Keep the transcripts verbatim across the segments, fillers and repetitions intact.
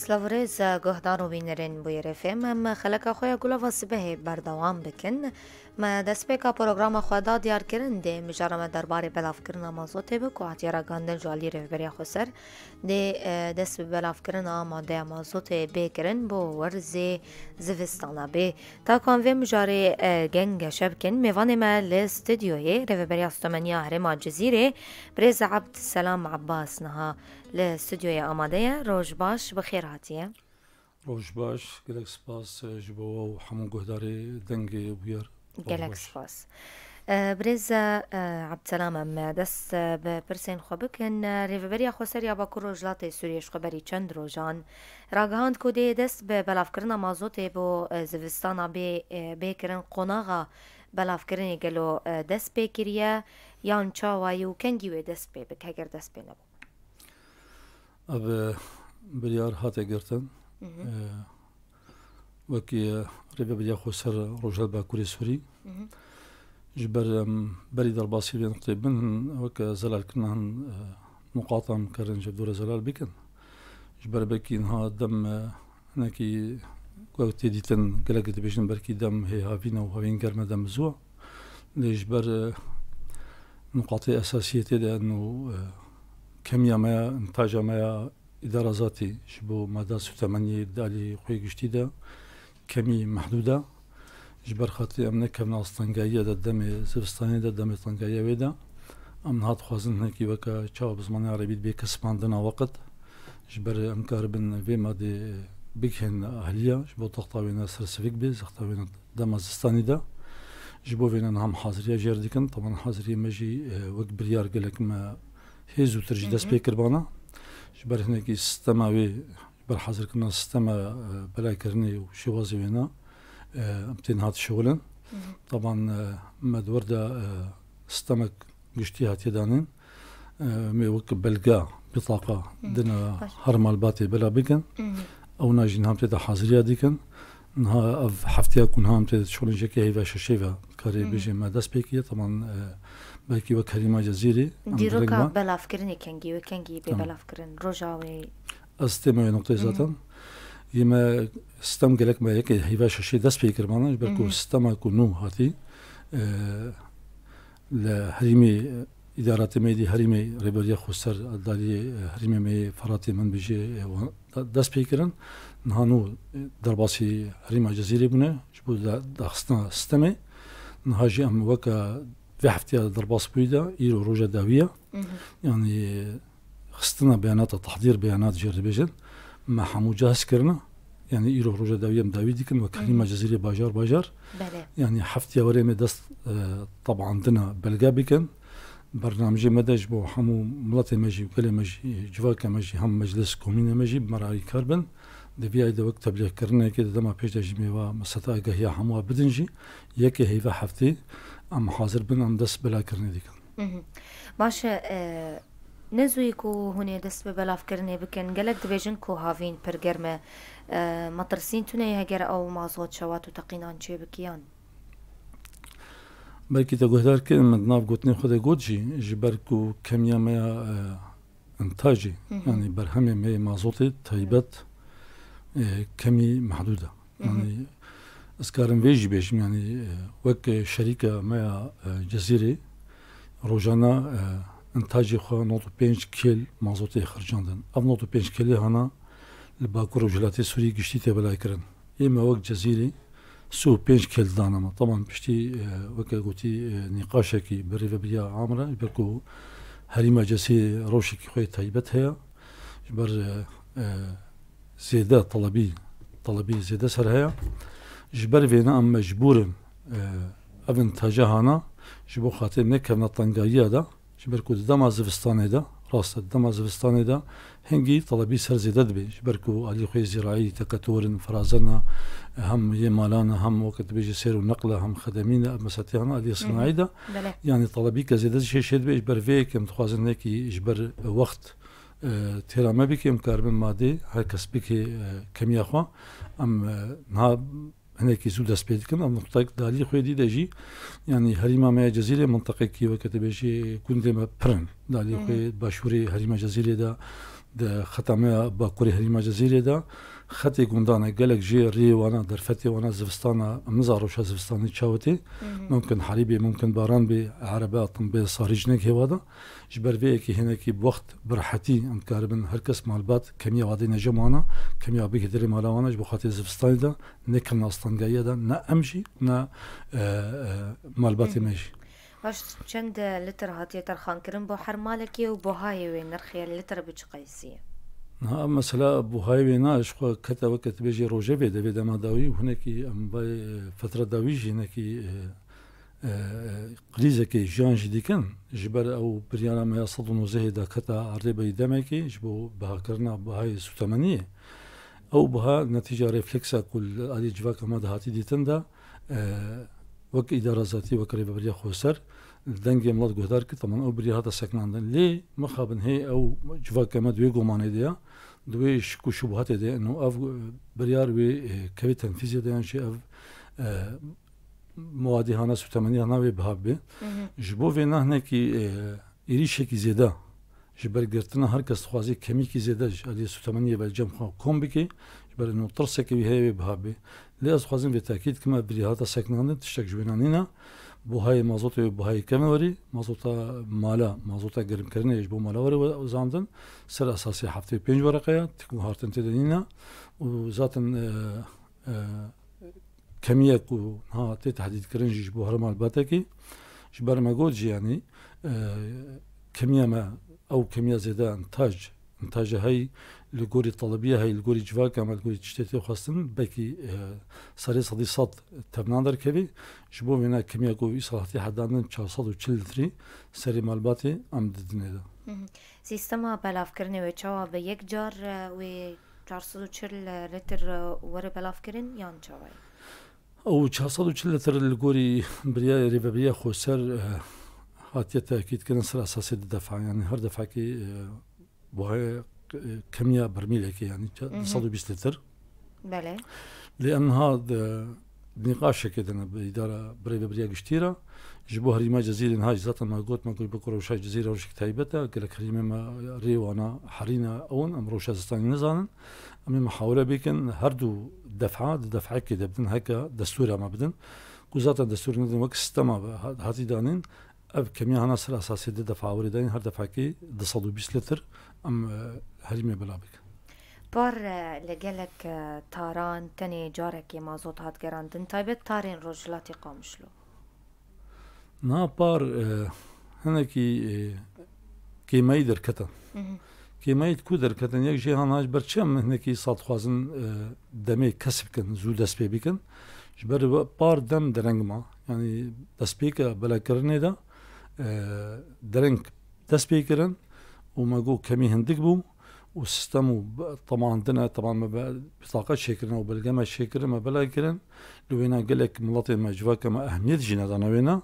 Davrêz guhdar û bînerên Bûyerê F M, em xeleka xwe ya Gulava Sibehê berdewam bikin. Me destpêka programa xwe da diyarkirin, dê mijara me derbarê belavkirina mazotê be ku hatiye ragihandin ji alî Rêveberiya Xweser. Dê, e, dest bi belavkirina amadeya mazotê bê kirin bo werzê zivistana bê. Ta ku em vê mijarê, e, gengeşe bikin, mêvanê me li stûdyoyê Rêveberiya Sutemeniya Herêma Cizîrê, birêz Ebdselam Ebbas niha li stûdyoyê amade ye. Roj baş, bi xêr hatiye. Roj baş, gelek spas, e, ji bo we û hemû guhdarê dengê Bûyer. Roj baş. Gelek spas. E, birêz, e, Ebdselam, em dest, e, bi pirsên xwe bikin. E, Rêveberiya Xweser ya Bakur Rojhilatê Sûriyê ji xwe berî çend rojan ragihand ku dê dest bi belavkirina mazotê bo, e, zivistana bê, e, bê kirin. Qonaxa belavkirinê gelo, e, dest pê kiriye yan çawa ye û kengî wê dest pê bike, heger dest pê nebû? Ev, e, biryar hate girtin. Mhm. E, wekî, e, Rêveberiya Xweser Rojhilat Bakurê Sûrî. Mhm. Ji ber, em, berî derbasî vê nuqtê bin, wek, e, zelalkirina hin, e, nuqatan karin ji dû re zelal bikin. Ji ber belkî niha dem, e, hinekî ku ew tê dîtin, gelek dibêjin belkî dem hê havîn e û havîn germ e, dem zû e. Lê ji ber, e, nuqatê esasiyê tê de eno, e, kemiya me ya, intaja me ya îdara zatî ji bo mada sutemeniyê di alî xwe giştî de kemî mehdûd e. Ji ber xatirê em nekevin astengayiyê de, demê zivistanê de, demê tengayiyê wê de. Em niha dixwazin hinekî weke çawa bi zimanê erebî bê kismandina weqt. Ji ber em karibin vê madê bigihên ahliya, ji bo zexta wêne sersivik bê, zexta wêne dema zistanî de. Ji bo vêne niha em haziriya jêr dikin. Teban haziriyê me jî, e, wek biryar gelek me hê zûtir jî dest pê kiribana. Ji ber hinekî sistema wê, ji ber hazirkirina sistema, e, belavkirinê û şêwazê wêne, e, em tên hat şixulin. Teban, e, me di wir de, e, sistemek giştî hatiye danîn. E, me wek belge, bitaqa dine her malbatê bela bikin. Ew na jî niha em tê de haziriya dikin. Niha ev hefteya ku niha em tê de şixulin jekê heyva şeşê ve karê bêjê me dest pê kiriye. Teban, e, belkî wek herêma Cezîrê, em Dîroka direk me belavkirinê kengî wê, kengî bê belavkirin, roja wê? Ez tême wê nokteyê zaten. Yê me sistem gelek me yekê heyva şeşê dest pê kirmana, ji ber ku sistema ku nû hatî, e, li herêmê, îdaratê me yê herêmê Rêberiya Xweser, daliyê, e, herêmê me yê Feratê min bijê, e, wan da-, dest pê kirin. Niha nû, e, derbasî herêma Cezîrê bûne, ji bo da-, daxistina sistemê. Niha jî em weke vê hefteya derbas bûyî de, îro roja dawî ye. Yanî, xistina beyanata, tehdîr beyanat jê re dibêjin. Me hemû cihaz kirine. Yanî îro roja dawî em dawî dikin, wek herêma Cezîrê bajar bajar. Belê. Yanî heftiya werê me dest, e, tebandina belge bikin. Bernamejê me de ji bo hemû miletê me jî, gelê me jî, civakê me jî, hem meclis, komînê me jî bi me re alîkar bin. Di vî ayî de wek teblîxkirinekê di dema pêş de jî me va meseta agahiya hemû bidin jî. Yekê heyva heftê em hazir bin, em dest belakirinê dikin. Mhm. Baş e, e, ne zûyî ku hûn ê dest bi belavkirinê bikin. Gelek dibêjin ku havîn pir germ e. E, metirsîn tune ye heger ew mazot, şewat û teqînan çêbikiyan? Belkî te guhdar kirin, min di nav gotinê xwe de got jî, ji ber ku kemiya me ya, e, intajê, yanî berhemê me yê mazotê taybet, e, kemî mehdûd e. Yanî ez karim vê jî bêjim, yanî, e, wek şerîka me ya, e, Cezîrê rojane, e, intajê xwe nod û pênc kêl mazotê xircandin. Ev nod û pênc kêlê hana li Bakur Rojhilatê Sûriyê giştî tê belavkirin. Ê me wek Cezîrê sî û pênc kêl dane me. Teban piştî, e, weke gotî, e, nîqaşekî bi rêvebiriya amre, ji ber ku herîma Cezîrê rewşekî xwe yê taybet heye. Ji ber, e, e, zêde telebî, telebî zêde ser heye. Ji ber vêne em mecbûr in, e, ev intaja hana ji bo xatirê nekevna tengahiya de, ji ber ku di dema zivistanê de, rast e, di dema zivistanê de hingî telebî ser zêde dibe. Ji ber ku alî xwe yê zîraî, teketor in, firazen e, hem yê malan e, hem weke dibêje sêr û neql e, hem xedemîn e, ev mesetê hana alî sinayî de. Belê. Yanî telebî ke zêde jî şê dibe, ji ber vê yekê em dixwazin hinekî ji ber wext, e, têra me bike, em karibin madê, her kes bike, e, kemiya xwe. Em, e, niha hinekî zû dest pê dikin. Em nuqtek dalî xwe dî de jî, yanî herîma me ya Cezîrê mintiqekî weke dibêjî gundê me pir in. Dalî xwe başûrê herîma Cezîrê de Di xeta me ya Bakurê herêma Cezîrê de xetê gundan e, gelek jê rêyê wana, derfetê wana zivistana, em nizan rewşa zivistanê çawa tê. Mumkin herî bê, mumkin baran bê, erebe hatin bê, sarî jî neke hêwa de. Ji ber vê yekê hinekî bi wext bi rehetî em dikaribin her kes malbat kemiya wadê nejem wana, kemiya bigihê derê mala wana ji bo xatê zivistanê de nekin astangayiya de, ne em jî, ne, e, e, malbatê me jî. Baş, çend lîtir hatiye terxankirin bo her malekê û buhayê wê nirxê lîtir bi çi qeysî ye? Niha mesela buhayê wê na ji xwe kete weke tu bêjî rojevê de vê dema dawî û hinekî em vay, e, fetra dawî jî hinekî, e, e, krîzekê jiyan jî dikin. Ji ber ew biryara me ya sed û nozdehê de kete erdê berî demekê ji bo bihakirina buhayê sûtemeniyê. Ew buha netîca refleksa ku li alî civaka me de hatî dîtin de, e, wek îdara zatî, wek rêveberiya xweser, dengê milet guhdar kir, teman ew birî hate sekinandin. Lê mixabin hê ew civaka me di wê gumanê de ya, di wê şik û şubuhatê de, ino ev biryar wê, e, kevê tenfîzê de yan jî ev, e, muadî hana sûtemenî hana wê biha bibe. Ji bo vê na hinekî, e, êrîşekî zêde ji ber girtina her kes dixwazê kemîkî zêde ji aliyê sûtemeniyê ve li cem xwe kom bike, ji ber ino tirsekê wî heye wê biha bê. Lê ez dixwazim vê tekîd kim, ev birî hate sekinandin, tiştek ji wêna nîne. Buhayê mazotê wê buhayê kevin werî, mazota mala, mazota germkirinê ji bo mala were wezandin, ser esasê heftê û pênc wereqe ye, tik û hartin tê de nîne. Û zaten, e, e, kemiyek ku niha tê tehdîdkirin jî ji bo her malbatekî, ji ber me got jî, yanî, e, kemiya me, ew kemiya zêde intaj, intaja hey li gorî telebiya hey, li gorî civaka me, li gorî tiştê tê xwestin, belkî, e, serê sedî sed tevnan derkevî. Ji bo vêna kemiya ku îsal hatî hedandin çar sed û çil litrî serê malbatê em didinê de. Sîstema belavkirinê wê çawa be? Yek car, e, wê çar sed û çil litr, e, were belavkirin yan çawa ye? Ew çar sed û çil litr li gorî birya-, rêveberiya xweser, e, hatiye tekîdkirin ser esasê di defa. Yanî her defakê, e, buhayê, e, kemiya bermîlekê, yanî ça-, Hı hı. du sed û bîst litr. Belê. Lê em niha di nîqaşekê de ne bi îdara bi rêveberiya giştî re. Ji bo herîma Cezîrê niha jî zaten me got, me got bi ku rewşa Cezîrê rewşek taybet e, gelek herîmê me rê wana herîne ew in, em rewşa zistanî nizanin. Em ê mihawele bikin, her du defa, di defekê de bidin, heke destûra me bidin. Ku zaten destûr nedin, wek sistema be, ha-, hatî danîn, ev kemiya hana ser esasê di defa werê dayîn, her defekê du sed û bîst litr em, e, herîmê bela bikin. Par, e, li gelek, e, taran tenê carekê mazot hat gerandin, taybet tarên Rojhilatê Qamişlo. Niha par, e, hinekî, e, kêmayî derkete. Mhm. Kêmayî di ku derketin? Yek jê hana ji ber çi em hinekî îsal dixwazin, e, demê kesb bikin, zû dest pê bikin. Ji ber we par dem dereng ma. Yanî destpêka belakirinê de, e, dereng dest pê kirin û me got kemî hindik bû û sistem û be-, temandine, teman me be-, bitaqa çêkirin û belge me çêkirin, me bela kirin. Li wêna gelek miletên me, civaka me ehmiyet jî nedane wêna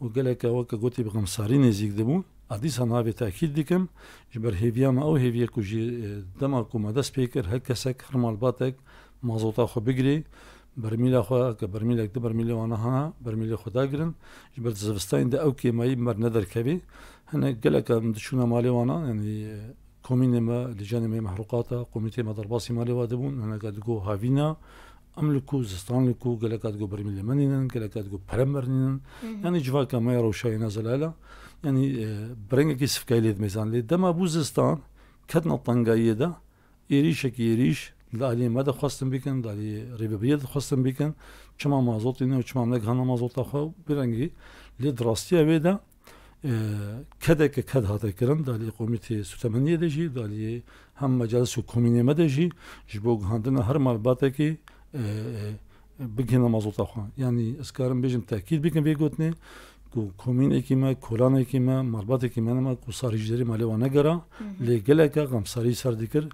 û geleke weke gotî bi xemsarî nêzîk dibûn. Ez dîsa navê tekîd dikim, ji ber hêviya me ew hêviye ku jî, e, dema ku me dest pê kir, her kesek, her malbatek mazota xwe bigirê, bermîla xwe, ke bermîlek di bermîlê wana hana, bermîlê xwe dagirin, ji ber di zivistanê de ew kêmayî bi me re nederkevê. Hinek gelek em diçûne malê wana, yanî, e, komînê me, lîcanê me yê mehrûqata, komîteyê me derbasî malê wa dibûn, hineka digo havîna, em li ku, zistan li ku, geleka digo bermîlê me nînin, geleka digo pere me re nînin. Hı hı. Yanî civaka me ya rewşa yê ne zelal e. Yanî, e, bi rengekî sivkayî lê dimêzan. Lê dema bû zistan, ketina tengayiyê de, êrîşekî êrîş li aliyê me dixwestin bikin, li aliyê rêvebiriyê dixwestin bikin. Çima mazotê ne û çima em negihana mazota xwe? Bi rengî lê di rastiya wê de, e, kedeke ked hate kirin, di aliyê komîteyê sûtemeniyê de jî, di aliyê hem mecalis û komînê me de jî, ji bo gihandina her malbatekî, e, e, bigihîne mazota xwe. Yanî ez karim bêjim, tekîd bikim vê gotinê, ku komînekî me, kolanekî me, malbatekî me nema ku sarî ji derê malê wan negera, Hı hı. lê geleke xemsarî ser dikir.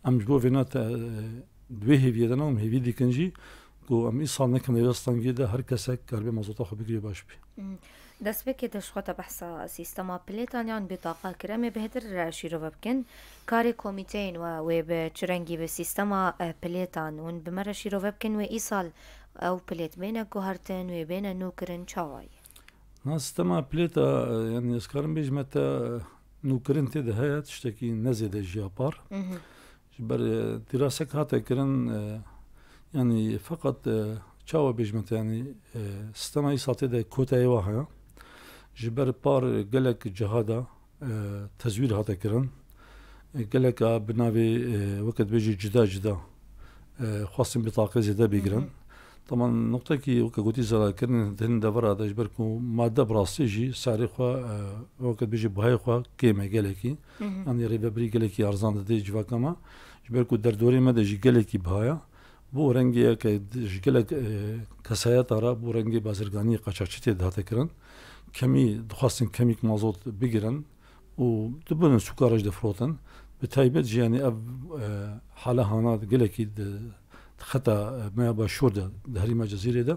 Em ji bo vêna te, e, di wê hêviyê de ne, em hêvî dikin jî ku em îsal nekin nêvestangiyê de her kesek karibe mazota xwe bigirê baş bî. Hmm. Destpêkê de ji xwe te behsa sîstema pilêtan yan bitaqa kir. Em ê bêhtir şîrove bikin. Karê komîteyên we wê bi çi rengî bi sîstema, e, pilêtan hûn bi me re şîrove bikin, wê îsal ew pilêt bêne guhertin, wê bêne nûkirin, çawa ye? Na, sîstema pilêta, e, yanî ez karim bêjime te, e, Nûkirin tê de heye, tiştekî ne zêde jî ya par. Ji ber, e, dîrasek hate kirin, e, yanî feqet, e, çawa bêjme te, yanî, e, sistema îsal tê de koteyê wa heye. Ji ber par gelek ciha de, e, tezwîr hate kirin. E, gelek a bi navê, e, weke dibêjî cuda cuda, e, xwestin bitaqê zêde bigrin. Taban, nuqtekî weke gotî zelakirin di hin devera de, ji ber ku made bi rastî jî serê xwe, e, weke dibêjî bihayê xwe kêm e gelekî. Yanî rêvebirî gelekî erzan didê civaka me. Ji ber ku derdorê me de jî gelekî biha ye. Bo rengê yeke di-, ji gelek, e, kesayeta re bo rengê bazirganiyê qaçaxçî tê dihate kirin. Kemî dixwestin kemîk mazot bigirin û dibin sûka re jî difirotin. Bi taybet jî, yanî ev, e, hale hana gelekî di, di xeta, e, me ya başûr de, di herêma Cezîrê de,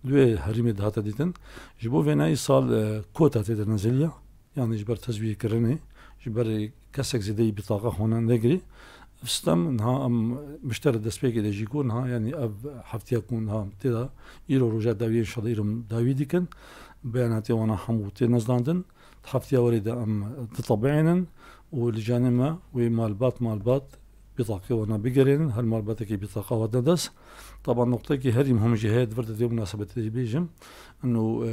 di wê herêmê dihate dîtin. Ji bo vêna îsal, e, kota tê de neziliya, yanî ji ber tezwîrkirinê, ji ber kesek zêde yî bitaqa xwe negirî. Sistem niha em mişter destpêkê de jî got, niha, yanî ev heftiya ku niha tê de, îro roja dawiyê, înşallah îro dawî dikin. Beyanatê wana hemû tê nezdandin. Di heftiya werê de em ditebiînin û li canê me wê malbat malbat bitaqê wana bigerênin, her malbatekî bitaqa we dide dest. Taban nuqtekî herî muhim jî heye, di vir de vê munasebetê jî bêjim. Ino, e,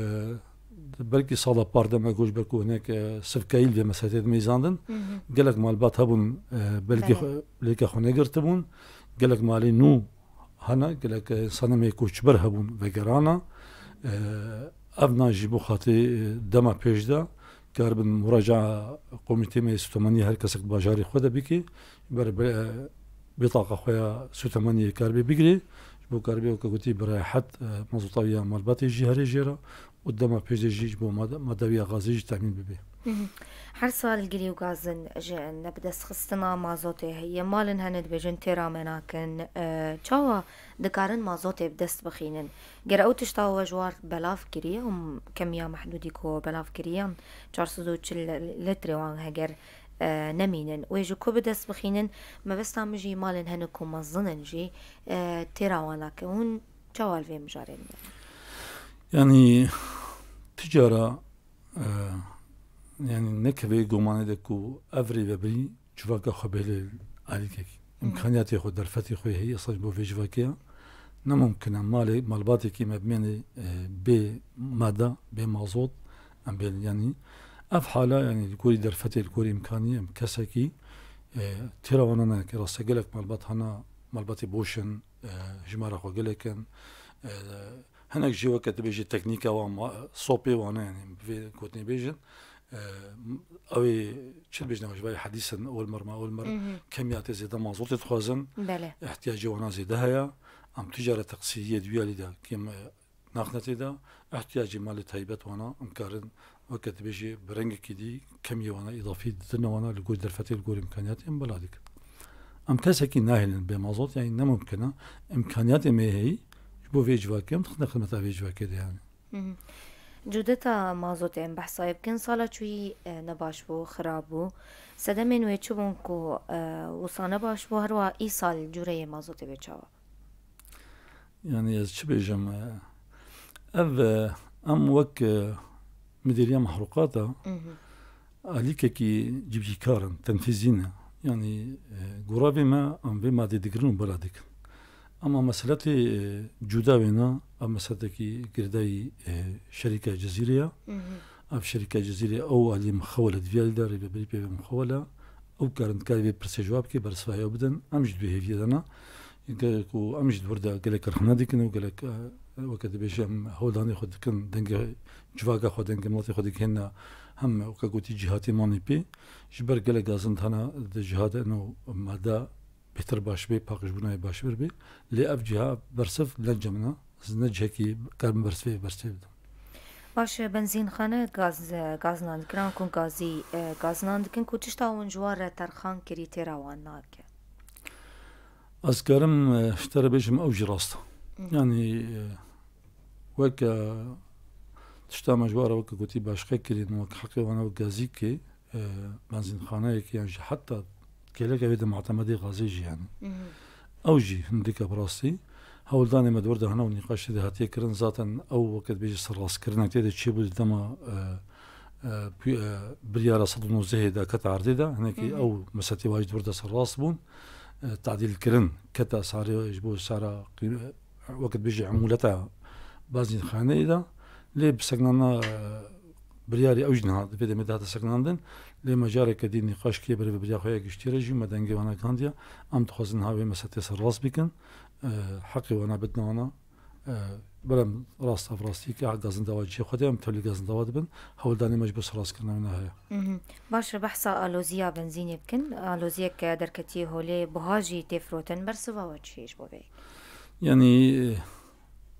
belkî sala par de me got, ji ber ku hinek, e, sivkayî li vê meseleyê de meyzandin. Gelek malbat hebûn, e, belkî Belê. xwe, lêke xwe negirtibûn. Gelek malê nû hene, gelek, e, însanê me koçber hebûn, vegerana. E, ev na jî bo xatê, e, dema pêş de karibin muraca komîtê me yê sutemaniyê her kesek di bajarê xwe de bike. Ber, ber, e, bitaqa xwe ya sutemaniyê karibe bigire. Ji bo karibe weke gotî bi rehet, e, mazota wî ya malbatê jî here jê re û dema pêş de jî ji bo mad-, madewiya gazê jî temîn bibe. Her sal girî û gazin ji nebidestxistina mazotê heye. Malin hene dibêjin têra me nakin. E, çawa dikarin mazotê bi dest bixînin? Ger ew tişta we ji war belav kiriye û kemiya mehdûdî ku belav kiriye, çar sed û çil litrê wan heger, e, nemînin. Wê ji ku bi dest bixînin? Mebesta min jî malên hene ku mezin in jî, e, têra wan nake. Hûn çawa li vê mijarê dibin? Yanî, ti cara, e, yanî, nekeve gumanê de ku ev rêvebirî civaka xwe bêle alîkekî. Hı. Îmkaniyatê xwe, derfetê xwe heye, esas bo vê civakê ya. Ne mumkin e malê, malbatekî me bimêne, e, bê mada, bê mazot, em bê, yanî ev hala, yanî li gorî derfetê, li gorî îmkaniyê, em kesekî, e, têra wana nake. Raste gelek malbat hana, malbatê boş in, e, jimara xwe gelek in, e, hinek jî weke dibêje teknîka wan ma-, sopê wan e, yanî bi vê gotinê bêjin, e, ew ê çi dibêjin, ew ji vayê hedîs in, ol mir ma ol mir, Hı hı. kemiyatê zêde mazotê dixwazin, Belê. ihtiyacê wana zêde heye. Em tu cara teqsîriyê di wî alî de kêm, e, naxine tê de, ihtiyacê malê taybet wana em karin, weke dibêje, bi rengekî dî kemiyê wana îdafî didine wana li gor derfetê, li gor îmkaniyatê em bela dikin. Em kesekî nahêlin bê mazot, yanî ne mumkin e. Îmkaniyatê me heyî, ji bo vê civakê em dixine xidmeta vê civakê de yanî. Hı hı. Cudeta mazotê em behsa wê bikin, sala çûyî, e, ne baş bû, xirab bû. Sedemên wê çi bûn ku, e, wisa ne baş bû, her wiha îsal cûreyê mazotê wê çawa? Yanî ez çi bêjim, e, ev, e, em wek, e, Midêriya Mehrûqata Hı hı. alîkekî cîbicîkar in, tenfîzî ne. Yanî, e, goravê me em vê madê digirin û bela dikin. Ama meseletê, e, cuda wêna, ev meseletekî girdayî, e, şerîka Cezîrê ya. Hı hı. Ev şerîka Cezîrê ew alî mixewel e, di vî alî de rêvebirî pê ve mixewel e. Ew karin dikarî vê pirsê cewab bike, bersivahî ew bidin. Em jî di wê hêviyê de ne. Gelek ku em jî di wir de gelek rexne dikin û gelek, e, weke dibêje em hewldanê xwe dikin, dengê civaka xwe, dengê miletê xwe digihêne hem weke gotî cîhatê manê pê. Ji ber gelek gazin hene di cîha de ino mada bêhtir baş bê, paqijbûna wê baştir bê. Lê ev cîha bersiv ne cem ne, ez ne cihekî karim bersivê, bersivê bidim. Baş e, benzînxane gaz, gaznan dikiran ku gazî, e, gaznan dikin ku tişta hûn ji wan re terxan kirî têra wan nake. Ez karim, e, ji te re bêjim, ew jî rast e. Hı. Yanî, e, weke tişta me ji wan re weke gotî başqe kirîn, wek heqê wan e, wek gazîkê, e, benzînxaneyekê yan jî heta kêleke wê de mutemedê gazê jî yanî. Hı hı. Ew jî hindika bi rastî hewldanê me di wir de hene û nîqaşê de hatiye kirin. Zaten ew weke dibêje serrastkirinek tê de çêbû di dema, e, e, pû-, e, biryara sed û nozdehê de kete erdê de, hinekî Hı hı. ew meselê wajî di wir de serrast bûn. E, tadîl kirin kete sarê ji bo sara qî-, wekî dibêjî emûleta benzînxaneyê de. Lê bi seknana, e, biryarê ew jî niha di vê demê de hate seknandin. Lê me careke dî nîqaş kiriye berê vê birya xwe ya giştî re jî me dengê wana gihandiye. Em dixwazin niha wê meselê serrast bikin. E, heqê wana bidin wana. E, berem rast ev rastî ke gazin dawa cihê xwe de em tevlî gazin dawa dibin. Hewldanê me ji bo serastkirina wî ne heye. Mhm. Baş e, behsa aloziya benzînê bikin. Aloziyek ke derketiye holê buha jî tê firotin. Bersiva we çi ye ji bo vê? Yanî, e,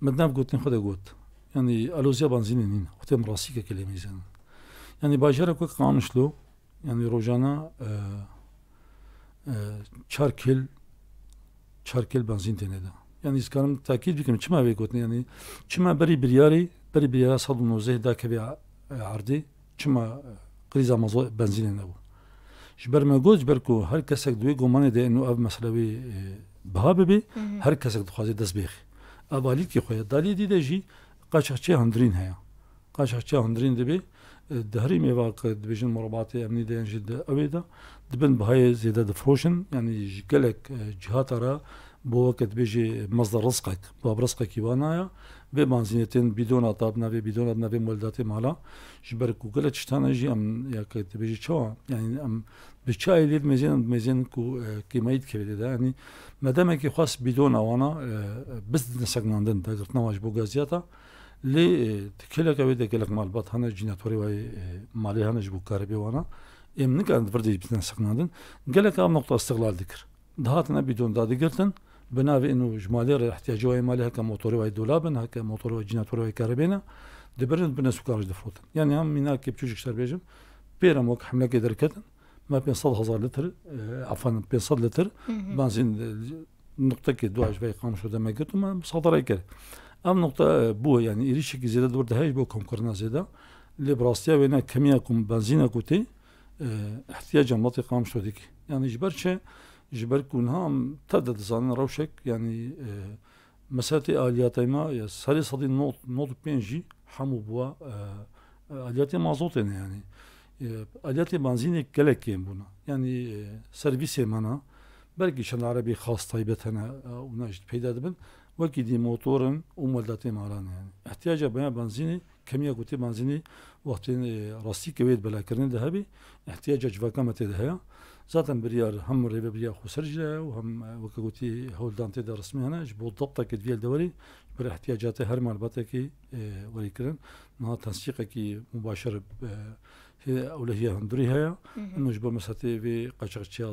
me di nav gotinê xwe de got. Yanî aloziya benzînê nîn. Xwe tê min rastî ke kelêmeyî zanin. Yanî bajarek wek Qamişlo, yanî rojana, e, e, çar kêl, çar kêl benzîn têne de. Yanî ez karim tekîd bikim, çima vê gotinê, yanî çima berî biryarê, berî biryara sed û nozdeh dakeve, e, erdê, çima, e, krîza mazo-, benzînê nebû? Ji ber me got, ji ber ku her kesek di wê gomanê de eno ev mesele wê, e, biha bibe, Hı hı. her kesek dixwaze dest bêxê. Ev alîkî xwe ye. Dalî dî de jî qaçaxçiya hundirîn heye. Qaçaxçiya hundirîn dibe, e, di herêmê ve ke dibêjin murabatê emnî de yan jî di ewê de, di bin bihayê zêde difiroşin. Yanî ji gelek, e, cihata re bo weke dibêjê mesder rizqek, bab rizqekî wana ye. Vê benzînê tên bîdona da, di navê bîdona, di navê moldatê mala. Ji ber ku gelek tiştan e jî em, ya ke dibêjî çawa, yanî em bi çi alî lê dimêzên, em dimêzên ku, e, kêmayî dikeve lê de. Yanî me demekî xwest bîdona wana, e, biz didin seknandin, dagirtina wan ji bo gaziyata. Lê, e, di kêleke wê de gelek malbat hene, cînatorê wayê, e, malê hene ji bo karibê wana. Êm nikarin di vir de jî bidin seknandin. Gelek ev noqta îstixlal dikir. Dihatin ev bîdon dadigirtin, bi navê ino ji malê re ihtiyacê wayê malê heke motorê wayê dolab in, heke motorê wayê cînatorê wayê karibê ne, dibirin bine sûkan jî difirotin. Yanî em mînakê biçûcik ser bêjim, pêrem wek hemlekê derketin, me pênc sed hezar litr, e, efendim, pênc sed litr Hı hı. benzîn, e, nuqtekê dua ji vê Qamişlo de me girt û me musadara kir. Ev nuqte, e, bû, yanî êrîşekî zêde di wir de heye ji bo komkirina zêde. Lê bi rastiya wê ne kemiya ku benzîna ku tê, e, ihtiyaca miletê Qamişlo dike. Yanî ji ber çi? Ji ber ku niha em tev de dizanin rewşek, yanî, e, meselê aliyatê me ya serê sedî nod, nod û pênc jî hemû bûwa, e, e, aliyatê mazotê ne yanî. E, aliyatê benzînê gelek kêm bûne. Yanî, e, servîsê me ne. Belkî çend erebî xas taybet hene, e, û ne jî peyda dibin. Wekî dî motorin û moldatê malan e yanî. Ihtiyaca bena benzînê, kemiya ku tê benzînê wextên, e, rastî ke wê belakirinê de hebî, ihtiyaca civaka me tê de heye. Zaten biryar hem rêvebiriya xweser jî heye û hem, e, weke gotî hewldan tê de resmî hene. Ji bo debtekê di vî de werî, ji ber ihtiyaca te her malbatekî, e, werî kirin. Niha tensîqekî mubaşer, e, hê ewlehiya hundirî heye. Hı hı. Ino ji bo meselê vê qaçaxçiya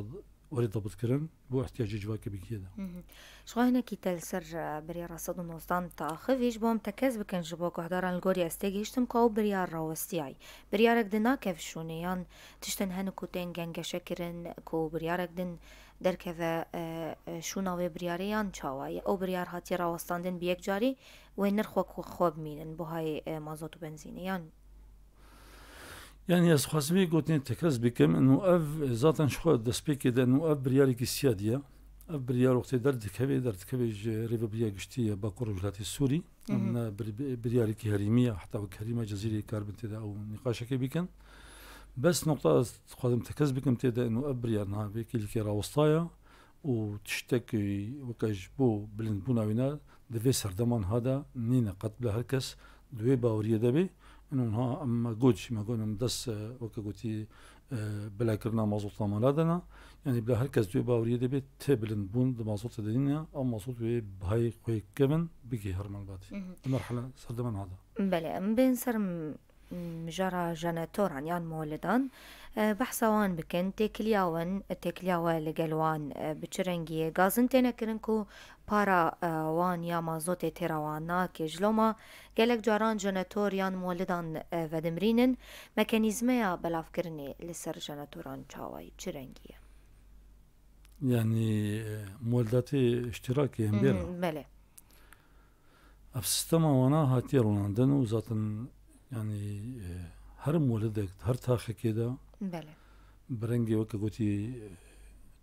werî dabitkirin, bo ihtiyacê civakê bigihê de. Hı hı. Ji xwe hinekî te li ser, e, biryara sed û nozdan taxivî, ji bo em tekez bikin, ji bo guhdaran li gorî ez têgihiştim ku ew biryar rawestiyayî. Biryarek din nakev şûnê yan tiştin hene ku tên gengeşe kirin ku biryarek din derkeve, e, e, şûna wê biryarê yan çawa ye? Ew biryar hatiye rawestandin bi yek carî wê nirx wek xwe bimînin buhayê, e, mazot û benzînê yan? Yanî ez xwazim vê gotinê tekez bikim, ino ev zaten ji xwe destpêkê de, ino ev biryarekî siyadî ye. Ev biryar wextê derdikeve, derdikeve ji rêvebiriya giştî ya Bakur Rojhilatê Sûrî. Em Mhm. ne bir, bir, biryarekî herêmî ye, heta wek herêma Cezîrê karibin tê de ew nîqaşekê bikin. Bes noqta ez dixwazim tekez bikim tê de, ino ev biryar niha vê kêlîkê rawestaya û tiştek, e, weke ji bo bilindbûna wî ne di vê serdema niha de nîne qet bila her kes di wê baweriyê de bê. Ino niha em me got jî, me got em dest, e, weke gotî, e, bilakirina mazota mala de ne. Yanî bila her kes di wê baweriyê de bê, tê bilindbûn di mazotê de nîne, ev mazot wê bihayê xwe kevin bigihê her malbatî. Mhm. Di merhele serdema niha de. Belê, em bên ser m-, mijara jenetoran yan molidan, e, behsa wan bikin, têkiliya wan, têkiliya we li gel wan, e, bi çi rengî ye? Gazin têne kirin ku para, e, wan ya mazotê têra wan nake. Ji loma gelek caran jenetor yan molidan, e, vedimrînin. Mekanîzmeya belavkirinê li ser jenetoran çawa ye? Çi rengî ye? Yanî, e, moldatê îştirakê em bêra. Mhm, belê. Ev sistema wana hatiye ronandin û zaten, yanî, e, her molidek, her taxekê de Belê. bi rengê weke gotî, e,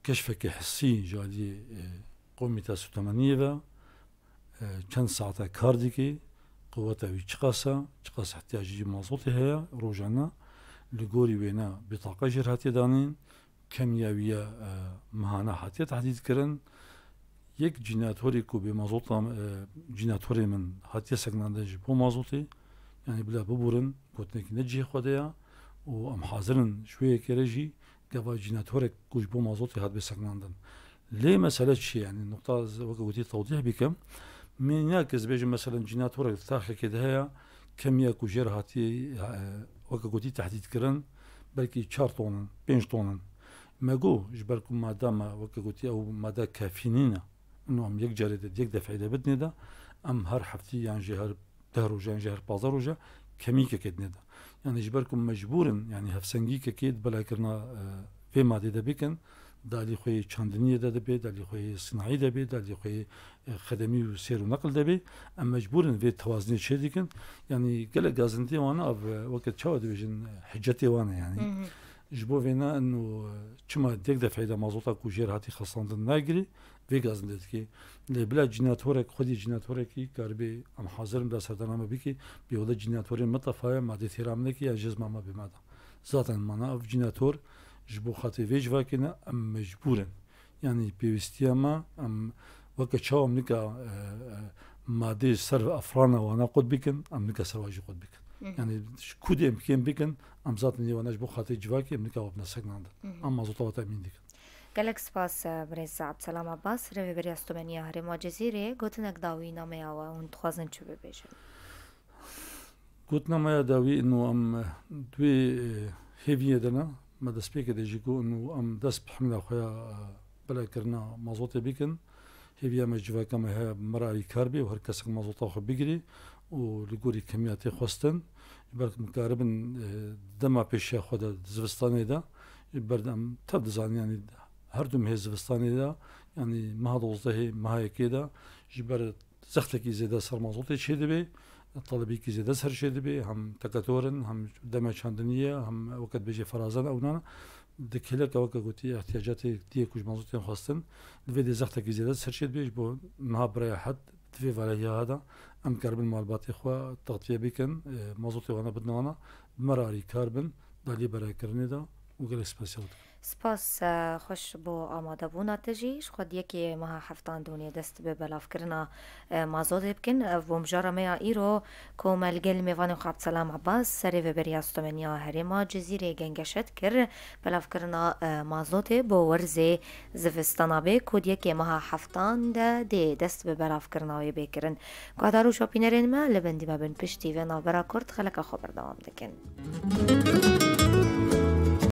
keşfeke hissî ji aliyê, e, komîta sûtemeniyê ve, e, çend saete kar dike, quweta wî çiqas e, çiqas ihtiyacî mazotê heye rojane. Li gorî wêne bîtaqa jêr hatiye danîn, kemiya wî ya, e, mehana hatiye tehdîd kirin. Yek cînatorê ku bê mazota, e, cînatorê min hatiye sekinandin ji bo mazotê, yanî bila biborin, gotinekî ne cihê xwe de ya û em hazir in ji wê yekê re jî gava cînatorek ku ji bo mazotê hat bê sekinandin. Lê mesele çi ye? Yanî nuqta z-, weke gotî tewdîh bikim. Mînak ez bêjim, meselen cînatorek di taxekê de heye, kemiya ku jê re hatiye, e, weke gotî tehdîd kirin, belkî çar ton in, pênc ton in. Me got, ji ber ku mada me, weke gotî, ew mada kefî nîne. Ino em yek carê de, yek defê de bidinê de, em her heftî yan jî her deh roja yan jî her pazdeh roja kemîkekê dinê de. Yanî ji ber ku mecbûr in, yanî hevsengîkekê di belavkirina, e, vê madê de bikin, di alî xwe yê çandiniyê de dibe, di alî xwe yê sinayî de be, di alî xwe yê, e, xedemî û sêr û neqil de be, em mecbûr in vê tewazinê çêdikin. Yanî gelek gazindiyê wan ev, e, weke çawa dibêjin, e, hicetê wan e yanî. Hı hı. Ji bo vêne ino, e, çima yek defê de mazota ku jê re hatî xesandin nagirî, vê gazindê dike. Lê bila cînatorek, xwedî cînatorekî karibê em hazir in bila serdana me bikî, bê wele cînatorê min tefa ye, ma dê têra min nekî ya jê zima me bê me da. Zaten mana ev cînator ji bo xatirê vê civakê ne, em mecbûr in. Yanî pêwîstiya me, em weke çawa em nika, e, e, madê ser afirana wana qut bikin, em nika ser wa jî qut bikin. Hı hı. Yanî ji ku dê em kêm bikin, em zaten yê wana ji bo xatirê civakê em nika wa bine sekinandin. Hı hı. Em mazota wa temîn dikin. Gelek spas, e, birêz Abdselam Abbas, rêveberiya Stomeniya Herêma Cizîrê, gotinek dawî nameya we, hûn dixwazin çi bibêjin? Gotnameya dawî ino em, e, di wê, e, hêviyê de ne, me destpêkê de jî got ino em dest bi hemla xwe ya, e, belavkirina mazotê bikin. Hêviya me civaka me heye bi me re alîkar bê û her kesek mazota xwe bigirê û li gorî kemiya tê xwestin. Ji ber ku em karibin, e, dema pêşiya xwe de di zivistanê de, ji ber em tev dizanin, yanî her du mehê zivistanê de, yanî meha dozdehê, meha yekê de, ji ber zextekî zêde ser mazotê çêdibe, telebîkî zêde ser çêdibe, hem teketor in, hem dema çandinî ye, hem weke dibêje ferazen ewnan. Di kêleka weke gotî, ihtiyacatê diyê ku ji mazotê xwestin, li vê dê zextekî zêde ser çêdibe, ji bo niha biraya het, di vê valehiya hada, em karibin malbatê xwe textiye bikin, e, mazotê wana bidin wana, bi me re alîkar bin, di alî berekirinê de û gelek spesiya dikim. Spas, e, xweş bo amadebûna te jî. Ji xwe di yekê meha heftan dûnê dest bi belavkirina, e, mazotê bikin. Ev bû mijara me ya îro ku me li gel mêvanê xwe Abdselam Abbas, serê veberiya Stomeniya Herêma Cizîrê gengeşet kir. Belavkirina, e, mazotê bo werzê zivistana bê ku di yekê meha heftan de dê dest bi belavkirina wê bê kirin. Guhdar û şopînerên me, li bendî me bin, piştî vê navbera kurt xeleka xwe berdewam dikin.